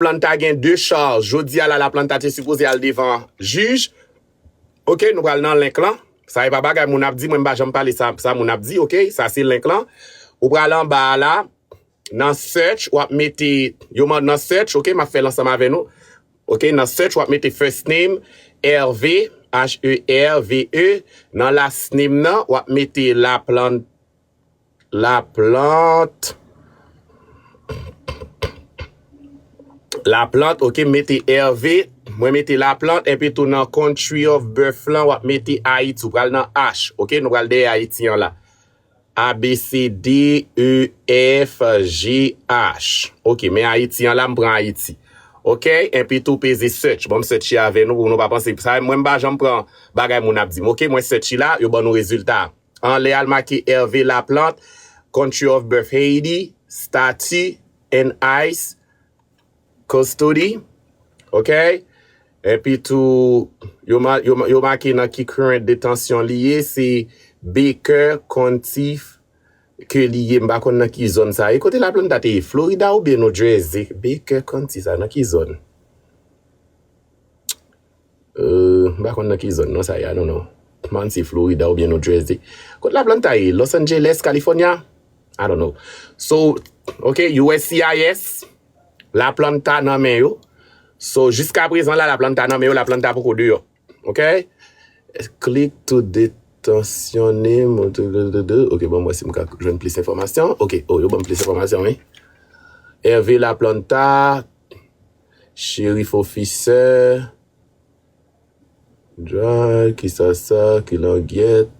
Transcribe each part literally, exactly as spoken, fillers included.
Laplanta gen de chaj. Jodi a la, Laplanta te sipoze al devan jij. Ok, nou pral nan link lan. Sa e pa bagay moun ap di, mwen m pa janm pale sa, sa moun ap di, ok? Sa se link lan. Ou pral anba a la, nan search, w ap mete, yo mande nan search, ok? M ap fè l ansanm avè nou. Ok, nan search, w ap mete first name, Hervé, H E R V E. Nan last name nan, w ap mete Laplant, Laplant, Laplant, ok, mete Hervé. Mwen mete Laplant, epi tou nan country of birth lan, w ap mete Ayiti. Ou pral nan H, ok, nou pral dèyè Ayiti an la. A B C D E F G H. Ok, men Ayiti an la, m pran Ayiti. Ok, epi tou peze search. Bon, m search avè nou pou nou pa panse. Sa, mwen m pa janm pran bagay moun ap di m. Ok, mwen search la, yo ban nou rezilta. Anlè a l make Hervé Laplante, country of birth Haiti, statue, and ice, custody, ok? Epi tou, yo, ma, yo, yo make nan ki current detention li ye, se Baker County ke li ye, m pa konn nan ki zòn sa ye. Kote Laplanta te ye? Florida oubyen New Jersey? Baker County sa, nan ki zòn? Euh, m pa konn nan ki zòn non sa ye, I don't know. Man se Florida oubyen New Jersey. Kot Laplanta ye? Los Angeles, California? I don't know. So, ok, U S C I S, Laplanta nan men yo. So, jiska prezan la, Laplanta nan men yo, Laplanta poko deyò. Ok? Click to detention name. Ok, bon, mwen si m ka jwenn plis enfòmasyon. Ok, oh, yo ban m plis enfòmasyon, wi. Hervé Laplanta, Sheriff Officer, Dra, kisa sa, ki langyèt.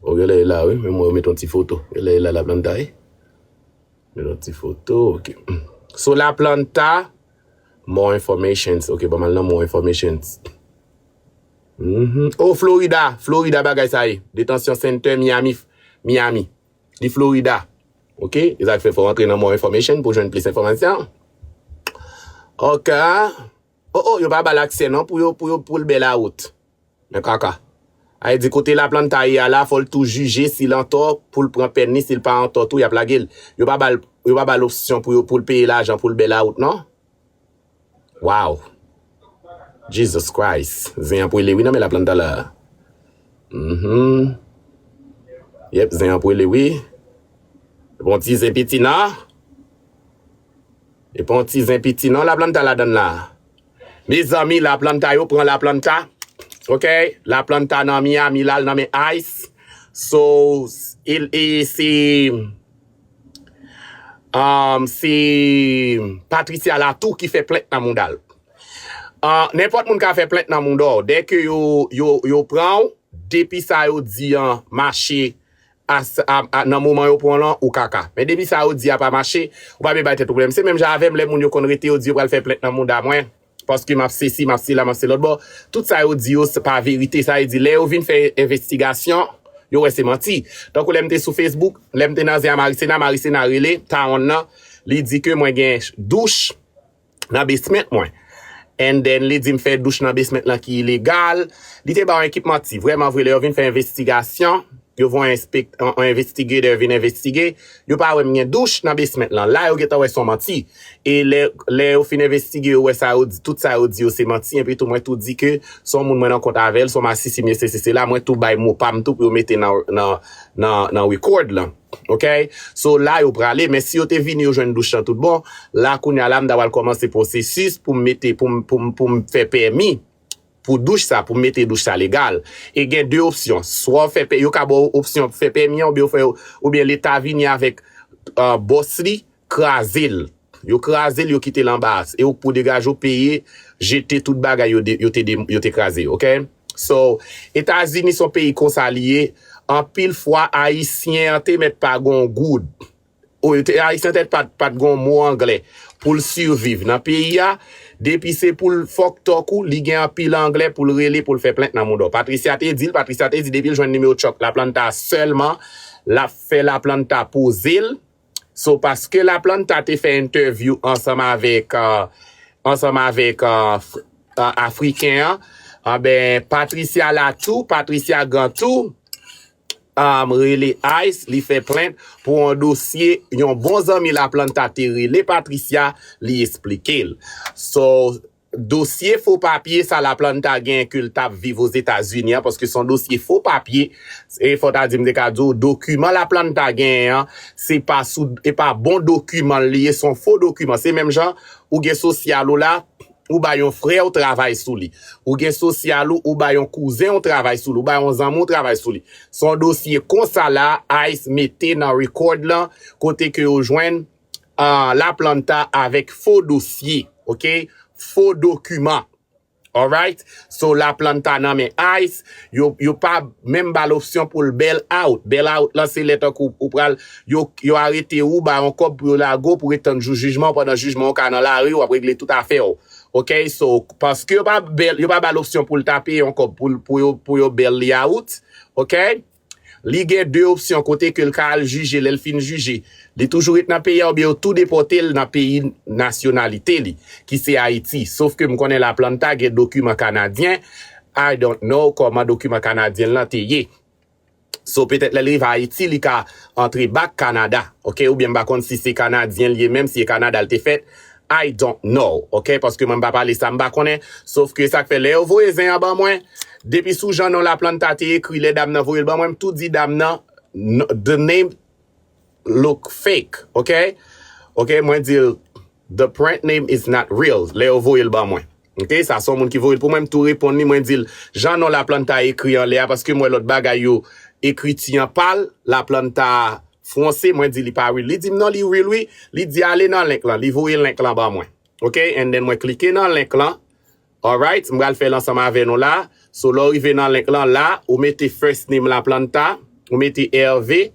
O, genlè e la, wi, men mwen met yon ti foto. Genlè e la Laplanta, wi. Met yon ti foto, ok. So, Laplanta, more informations. Ok, ban m al nan more informations. Mhm. Oh, Florida, Florida bagay sa ye. Detention Center, Miami, Miami. Li Florida. Ok, e sa k fè fò w antre nan more information pou jwenn plis enfòmasyon. Ok. Oh, oh, yo pa ba l aksè non pou yo, pou yo, pou l bè lawout. Men kaka. Ay di kote Laplanta ye a la, fò l tou jije si l antò pou l pran pèn li, si l pa antò tou, y ap lage l. Yo pa ba l, yo pa ba l opsyon pou yo, pou l peye lajan pou l bè lawout non. Wow. Jesus Christ. Zen an pwele wi nan men Laplanta la. Mhm. Yep, zen an pwele wi. Bon ti zen piti nan. E pa yon ti zen piti non Laplanta ladann la. Mezanmi, Laplanta yo pran Laplanta. Ok? Laplanta nan Miami la, l nan men ice. So, e, e se, um, se Patricia Latou ki fè plent nan mouda l. Ah, nenpòt moun ka fè plent nan mouda w. Dèke yo, yo, yo pran w, depi sa yo di an mache a, a, a, nan moman yo pran w lan, ou kaka. Men depi sa yo di a pa mache, ou pa bezwen bay tèt ou pwoblèm. Se menm jan avè m, lè moun yo konn rete, yo di yo pral fè plent nan mouda mwen, paske m ap sesi, m ap sela, m ap se lòt bò. Tout sa yo di yo, se pa verite. Sa vle di, lè yo vin fè envestigasyon, yo wè se manti. Tankou lè m te sou Facebook, lè m te nan zen a Marisena, Marisena rele, Tawonn nan, li di ke mwen gen douch nan basement mwen. And then, li di m fè douch nan basement lan ki ilegal. Li te ba yon ekip manti. Vrèman vre, lè yo vin fè envestigasyon, yo voye yon, inspect, yon, yon investigator vin envestige, yo pa wè m gen douch nan basement lan. La, yo gentan wè se yon manti. E lè, lè yo fin envestige, yo wè sa yo di, tout sa yo di yo se manti. Epi tou, mwen tou di ke se yon moun mwen nan kont avè l, se yon masisi m ye, sesi sela. Mwen tou bay mo pa m tou pou yo mete nan, nan, nan, nan record lan. Ok? So, la, yo prale, men si yo te vini, yo jwenn douch lan tout bon, la, kounye a la, m ta pral kòmanse pwosesis pou m mete, pou m, pou m, pou m fè pèmi pou douch sa, pou m mete douch sa legal. E gen de opsyon. Swa w fè pè, yo ka ba w opsyon fè pèmi an, oubyen w fè, oubyen Leta vini avèk, ah, bòs li, kraze l. Yo kraze l, yo kite l anba. E ou k pou degaje w peye, jete tout bagay yo, de, yo, te, de, yo te kraze, ok? So, Etazini se yon peyi konsa li ye. Anpil fwa, Ayisyen an te mèt pa gon goud. Ou, te, Ayisyen te pa, pa t gon mo anglè pou l siviv nan peyi a. Depi se pou l fòk tòk ou, li gen anpil anglè pou l rele, pou l fè plent nan mouda w. Patricia te di l, Patricia te di depi l jwenn nimewo Chuck Laplanta sèlman, l ap fè Laplanta poze l. So, paske Laplanta te fè entèvyou ansanm avèk, ah, ansanm avèk, ah, F-, ah, Afriken an, anben, Patricia Latou, Patricia Gantou, um, rele ICE, li fè plent pou yon dosye yon bon zanmi Laplanta te rele Patricia, li esplike l. So, dosye fo papye sa Laplanta genyen ke l t ap viv Ozetazini an, paske se yon dosye fo papye, e fò ta di m te ka di w, dokiman Laplanta genyen an, se pa sou, e pa bon dokiman li ye, se yon fo dokiman. Se menm jan ou gen sosyal ou la, ou ba yon frè ou travay sou li. Ou gen sosyal ou, ou ba yon kouzen ou travay sou li, ou ba yon zanmi ou travay sou li. Se yon dosye konsa la, ICE mete nan record lan, kote ke yo jwenn uh, Laplanta avèk fo dosye, ok? Fo dokiman. Alright? So, Laplanta nan men ICE, yo, yo pa menm ba l opsyon pou l bail out. Bail out lan, se lè tankou ou pral, yo, yo arete ou, ba yon kòb pou yo lage w, pou ret tann jou jijman, pandan jijman, ou ka nan lari, w ap regle tout afè w. Ok? So, paske yo pa bail, yo pa ba l opsyon pou l ta peye yon kòb pou, pou yo, pou yo bail li out. Ok? Li gen de opsyon kote ke l ka al jije, lè l fin jije. Li toujou ret nan peyi a oubyen yo tou depòte l nan peyi nasyonalite li, ki se Ayiti. Sof ke m konnen Laplanta gen dokiman kanadyen. I don't know kòman dokiman kanadyen lan te ye. So, petèt lè l rive Ayiti, li ka antre back Kanada, ok? Oubyen m pa konn si se kanadyen li ye menm, si e Kanada l te fèt. I don't know, ok? Paske mwen m pa pale sa m pa konnen. Sof ke sa k fè lè yo voye zen an ban mwen, depi sou jan non Laplanta te ekri lè dam nan voye l ban mwen, m tou di dam nan, "The name look fake," ok? Ok, mwen di l, "The print name is not real," lè yo voye l ban mwen. Ok, sa se yon moun ki voye l pou mwen, m tou reponn li, mwen di l, "Jan non Laplanta ekri anlè a, paske m wè lòt bagay yo, ekriti an pal, Laplanta fwonse," mwen di li pa real. Li di m, "Non, li real wi." Li di, "Ale nan link lan." Li voye link lan ban mwen. Ok, and then mwen klike nan link lan. Alright, m pral fè l ansanm avè nou la. So, lè w rive nan link lan la, ou mete first name Laplanta, ou mete Hervé,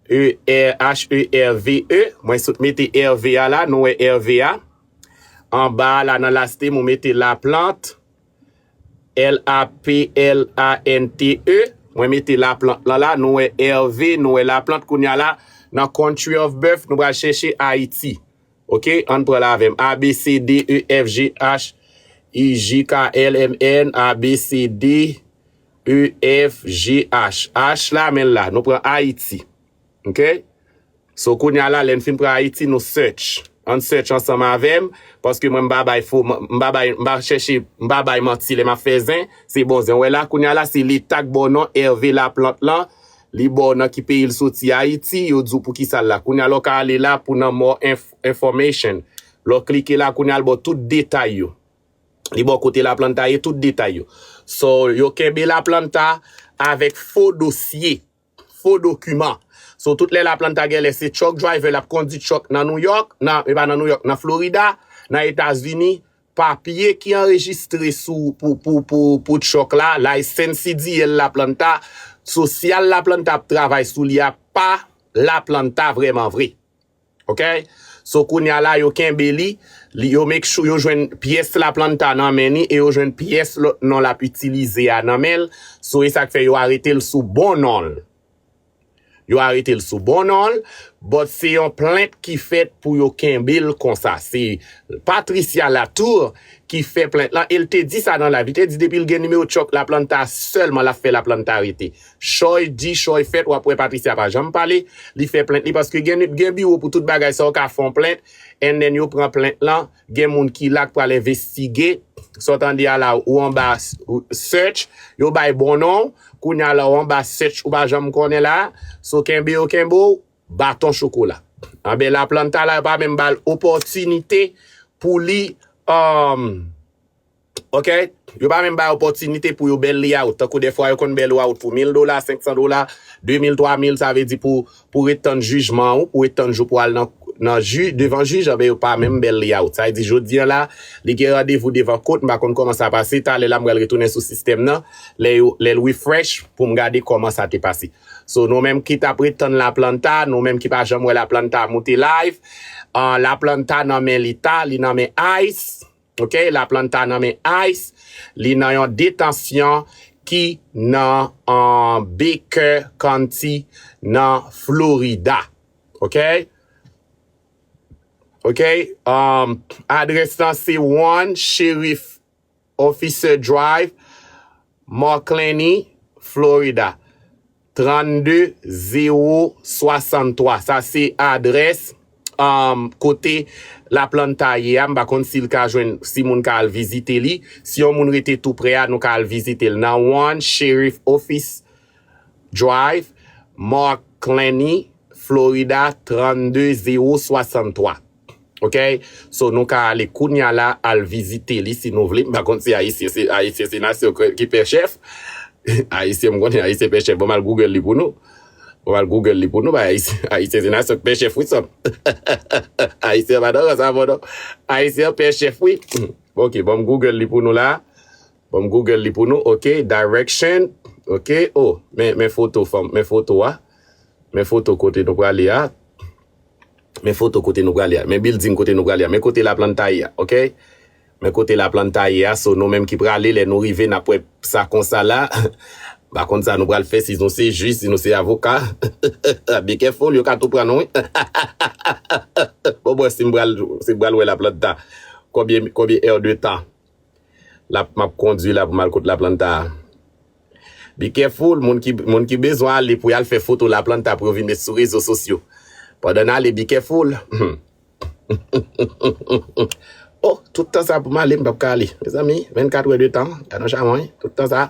E R H E R V E. Mwen sot mete Hervé a la, nou wè Hervé a. Anba a la, nan last name, ou mete Laplante, L A P L A N T E. Mwen mete Laplante lan la, nou wè Hervé, nou wè Laplante. Kounye a la, nan country of birth, nou pral chèche Ayiti. Ok, ann pran l avè m. A, B, C, D, E, F, G, H, I, J, K, L, M, N, A, B, C, D, E, F, G, H. H la, men l la. Nou pran Ayiti. Ok? So, kounye a la, lè n fin pran Ayiti, nou search. Ann search ansanm avè m, paske mwen, m pa bay fo, m, m pa bay, m pa chèche, m pa bay manti lè m ap fè zen. Se bon zen. Wè la, kounye a la, se leta k ba w non Hervé Laplante lan. Li ba w nan ki peyi l soti, Ayiti, yo di w poukisa l la. Kounye a la, w ka ale la pou nan more inf-, information. Lè w klike la, kounye a, l ba w tout detay yo. Li ba w kote Laplanta ye, tout detay yo. So, yo kenbe Laplanta avèk fo dosye, fo dokiman. So, tout lè Laplanta genlè se truck driver, l ap kondi truck nan New York, nan, e pa nan New York, nan Florida, nan Etazini, papye ki anrejistre sou, pou, pou, pou, pou truck la, license C D L Laplanta, sosyal Laplanta ap travay sou li a, pa Laplanta vrèman vre. Ok? So, kounye a la, yo kenbe li, li, yo make sure yo jwenn pyès Laplanta nan men li e yo jwenn pyès lòt non l ap itilize a nan men l. So, e sa k fè yo arete l sou bon non l. Yo arete l sou bon non l, but se yon plent ki fèt pou yo kenbe l konsa. Se Patricia Latour ki fè plent lan, e l te di sa nan live. Li te di depi l gen nimewo truck Laplanta sèlman l ap fè Laplanta rete. Choy di, choy fèt, w ap wè Patricia pa janm pale, li fè plent li, paske gen, gen biwo pou tout bagay sa, w ka fè yon plent, and then yo pran plent lan, gen moun ki la k pral envestige, sa w tande a la, ou anba s-, ou search, yo bay bon non, kounye a la, ou anba search, ou pa janm konnen la, so kenbe yo kenbe w, baton chokola. Anben Laplanta la, yo pa menm ba l opòtinite pou li, um, ok? Yo pa menm ba l opòtinite pou yo bail li out. Tankou dèfwa yo konn bail ou out pou mil dola, senk san dola, de mil, twa mil, sa vle di pou, pou ret tann jijman ou, pou ret tann jou pou al nan, nan jij, devan jij, anben yo pa menm bail li out. Sa vle di jodi a la, li gen randevou devan kot, m pa konn kòman sa pase, talè la m pral retounen sou sistèm nan, lè yo, lè l refresh, pou m gade kòman sa te pase. So, nou menm ki t ap ret tann Laplanta, nou menm ki pa janm wè Laplanta moute live, ah, Laplanta nan men leta, li nan men ICE, ok? Laplanta nan men ICE, li nan yon detansyon ki nan, ah, Baker County, nan Florida, ok? Ok? Um, adrès lan se one Sheriff Officer Drive, McClenney, Florida. trannde zewo swasanntwa. Sa se adrès um, kote Laplanta ye a. M pa konn si l ka jwenn, si moun ka al vizite li. Si yon moun rete tou prè a, nou ka al vizite l nan one Sheriff Office Drive, Mark Claney, Florida, trannde zewo swasanntwa. Ok? So, nou ka ale kounya la, al vizite li si nou vle. M pa konn si Ayisyen se, Ayisyen se nasyon ki pè chèf. Ayisyen, m konnen Ayisyen pè chèf. Bon, m al Google li pou nou. Bon, m al Google li pou nou. Ba, Ayisyen, Ayisyen se nasyon ki pè chèf, wi, sa. Ayisyen pa nan rans avè w, non. Ayisyen pè chèf, wi. Ok, bon, m Google li pou nou la. Bon, m Google li pou nou. Ok, direction. Ok, oh, men, men foto, fanm, men foto a. Men foto kote nou prale a. Men foto kote nou prale a. Men building kote nou prale a. Men kote Laplanta ye a, ok? Men kote Laplanta ye a. So, nou menm ki prale, lè nou rive, n ap wè sa konsa la. M pa konn sa nou pral fè, si nou se jij, si nou se avoka. Be careful, yo ka tou pran nou, wi. Bon, bon, si m pral, si m pral wè Laplanta. Konbyen, konbyen è de tan? L ap, m ap kondwi la pou m al kot Laplanta a. Be careful, moun ki, moun ki bezwen ale pou y al fè foto Laplanta pou yo vin met sou rezo sosyo. Pandan n ale, be careful. Oh, tout tan sa pou m ale, m p ap ka ale. Mezanmi, vennkat è de tan, gad yon chamony, tout tan sa.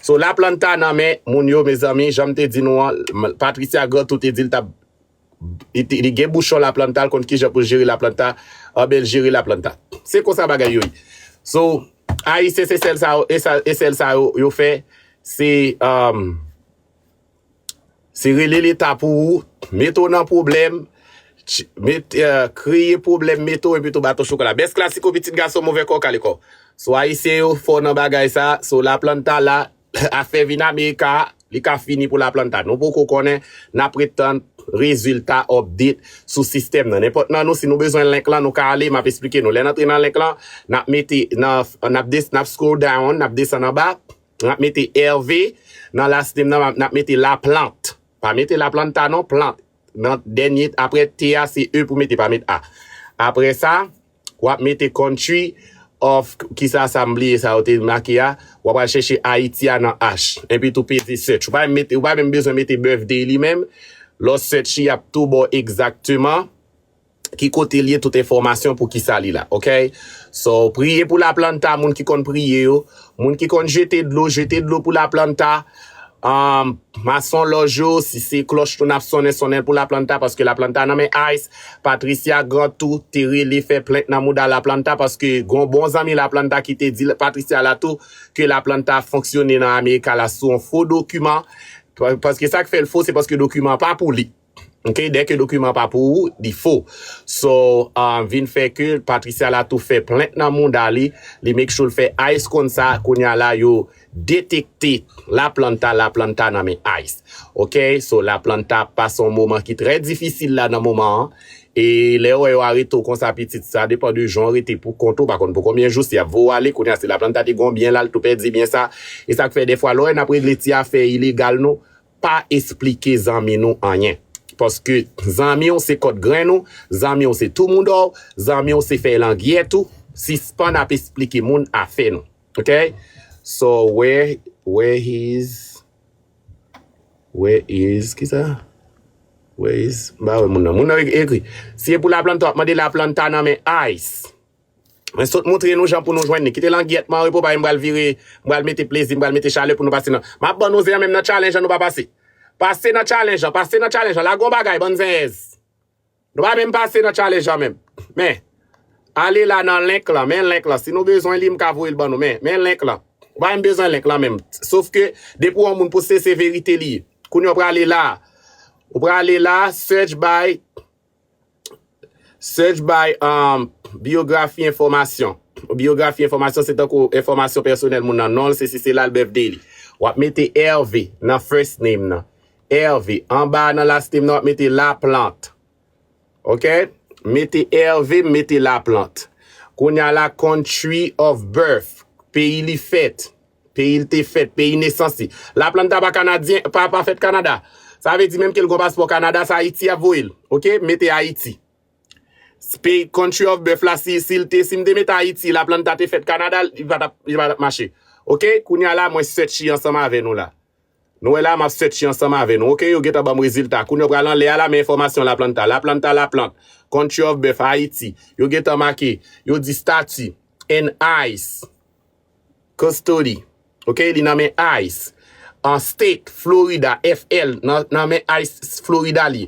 So, Laplanta nan men moun yo, mezanmi, jan m te di nou an, Patricia Grant tou te di l t ap li, te- li gen bouchon Laplanta, l konn kijan pou l jere Laplanta, anben l jere Laplanta. Se konsa bagay yo ye. So, Ayisyen se sèl sa yo, e sa- e sèl sa yo, yo fè, se, um, se rele Leta pou ou, mete w nan pwoblèm, ch- met, euh, kreye pwoblèm, mete w epi tou baton chokola. Best Classico, pitit gason, move kò, kale kò. So, Ayisyen yo fò nan bagay sa, so, Laplanta la, afè vin Amerika, li ka fini pou Laplanta. Nou poko konnen, n ap ret tann rezilta update sou sistèm nan. Nenpòt nan nou, si nou bezwen link lan, nou ka ale, m ap esplike nou. Lè n antre nan link lan, n ap mete nan, n ap des, n ap scroll down, n ap desann anba, n ap mete R V, nan last name nan, n ap mete Laplant. Pa mete Laplanta non, Plant. Nan dènye, apre T a, se E pou mete, pa met A. Apre sa, w ap mete country of, kisa sa m bliye sa yo te make a, w ap al chèche Ayiti a nan H. Epi tou peze search. Ou pa menm mete, ou pa menm bezwen mete birthday li menm. Lè w search li, y ap tou ba w egzakteman ki kote l ye, tout enfòmasyon pou kisa li la. Ok? So, priye pou Laplanta, moun ki konn priye yo. Moun ki konn jete dlo, jete dlo pou Laplanta. Um, mason lòj yo, si se klòch tou n ap sonnen, sonnen l pou Laplanta, paske Laplanta nan men ICE. Patricia Grant tou te rele fè plent nan mouda Laplanta, paske gon bon zanmi Laplanta ki te di Patricia la tou ke Laplanta fonksyone nan Amerika la sou yon fo dokiman, pa- paske sa k fè l fo, se paske dokiman pa pou li. Ok, dèke dokiman pa pou ou, li fo. So, uh, vin fè ke Patricia la tou fè plent nan mouda li, li make sure l fè ICE konn sa, kounye a la yo detekte Laplanta, Laplanta nan men ICE. Ok, so Laplanta ap pase yon moman ki trè difisil la nan moman an. E lè w wè yo arete w konsa pitit, sa depann de jan w rete pou kont ou, pa konn pou konbyen jou, si y ap voye w ale, kounye a si Laplanta te gen yon byen la, l tou pèdi byen sa. E sa k fè dèfwa lè w wè n ap regle ti afè ilegal nou, pa esplike zanmi nou anyen. Paske zanmi w se kòt grenn ou, zanmi w se tou mouda w, zanmi w se fèy langyèt ou, sispann ap esplike moun afè nou. Ok? So, where, where is, where is, kisa? Where is, m pa wè moun nan. Moun nan ekri. Si e pou Laplanta, w ap mande Laplanta nan men ICE. Mwen sot montre nou jan pou nou jwenn li. Kite langyèt mwen an repo, paske m pral vire, m pral mete plezi, m pral mete chalè pou nou pase nan. M ap ban nou zen an menm nan challenge an nou pa pase. Pase nan challenge an, pase nan challenge an. Lage yon bagay, bann zenyèz. Nou pa menm pase nan challenge an menm. Men, ale la nan link lan, men link lan. Si nou bezwen li, m ka voye l ban nou. Men, men link lan. Ou pa menm bezwen link lan menm. Sof ke, depi w wè yon moun poste, se verite li ye. Kounye a w prale la. Ou prale la, search by Search by um, biyografi enfòmasyon. Biyografi enfòmasyon se tankou enfòmasyon pèsonèl moun nan, non l, sesi sela, l, birthday li. W ap mete Hervé nan first name nan. Hervé. Anba nan last name nan, w ap mete Laplante. Ok? Mete Hervé, mete Laplante. Kounye a la, country of birth. Peyi li fèt. Peyi l te fèt, peyi nesans li. Laplanta pa kanadyen, pa, pa fèt Kanada. Sa vle di menm ke l gon paspò Kanada, se Ayiti y ap voye l. Ok? Mete Ayiti. Peyi, country of birth la, si, si l te, si m te mete Ayiti, Laplanta te fèt Kanada, li pa t ap, li pa t ap mache. Ok? Kounye a la, mwen search li ansanm avè nou la. Nou wè la, m ap search ansanm avè nou. Ok, yo gentan ban m rezilta. Kounye yo pral anlè a la, men enfòmasyon Laplanta. Laplanta, Laplanta. Country of birth, Haiti. Yo gentan make. Yo di stati. In ICE. Custody. Ok, li nan men ICE. An state, Florida, F L, nan, nan men ICE Florida li.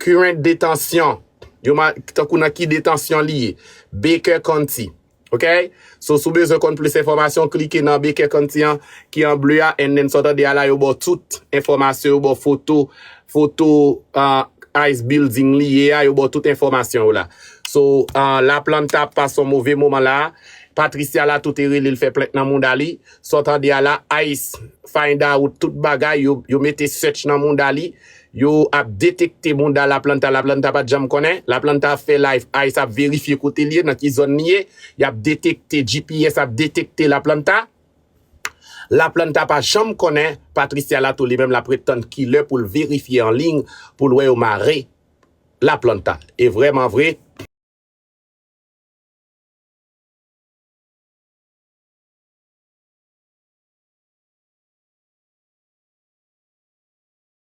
Current detention. Yo ma, tankou nan ki detansyon li ye. Baker County. Ok? So, si w bezwen konn plis enfòmasyon, klike nan Baker County an, ki an ble a, and then sa w tande a la, yo ba w tout enfòmasyon, yo ba w foto, foto, ah, ICE building li ye a, yo ba w tout enfòmasyon yo la. So, ah, Laplanta ap pase yon move moman la. Patricia Latour te rele l fè plent nan mouda li. Sa w tande a la, ICE find out tout bagay, yo, yo mete search nan mouda li. Yo ap detekte mouda Laplanta. Laplanta pa t janm konnen. Laplanta ap fè live. ICE ap verifye kote l ye, nan ki zòn li ye. Y ap detekte, G P S ap detekte Laplanta. Laplanta pa janm konnen. Patricia Latour li menm l ap ret tann kilè pou l verifye an liy, pou l wè yo mare Laplanta. E vrèman vre,